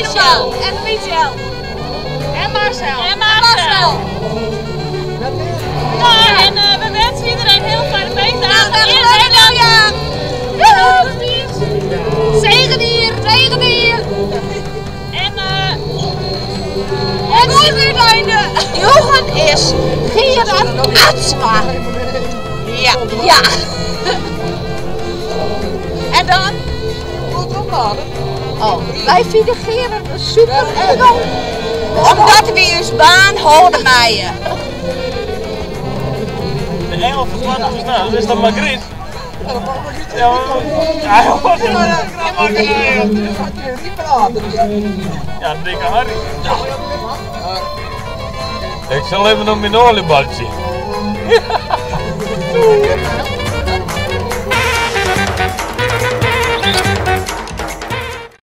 Michel. En Michel. En Marcel. En Marcel. Ja, en we wensen iedereen heel fijne feestdagen. In Nederland. Zegen hier, zegen hier. En en goed uiteinde. Johan is Gerard Atsma. Ja, ja. En dan? Oh, wij vinden Gerard een super engel. Omdat we ons baan houden meien. De engel van 20 dat is dan Margriet? Ja, maar... Ja, dikke Harry. Ik zal even op mijn oliebaldje.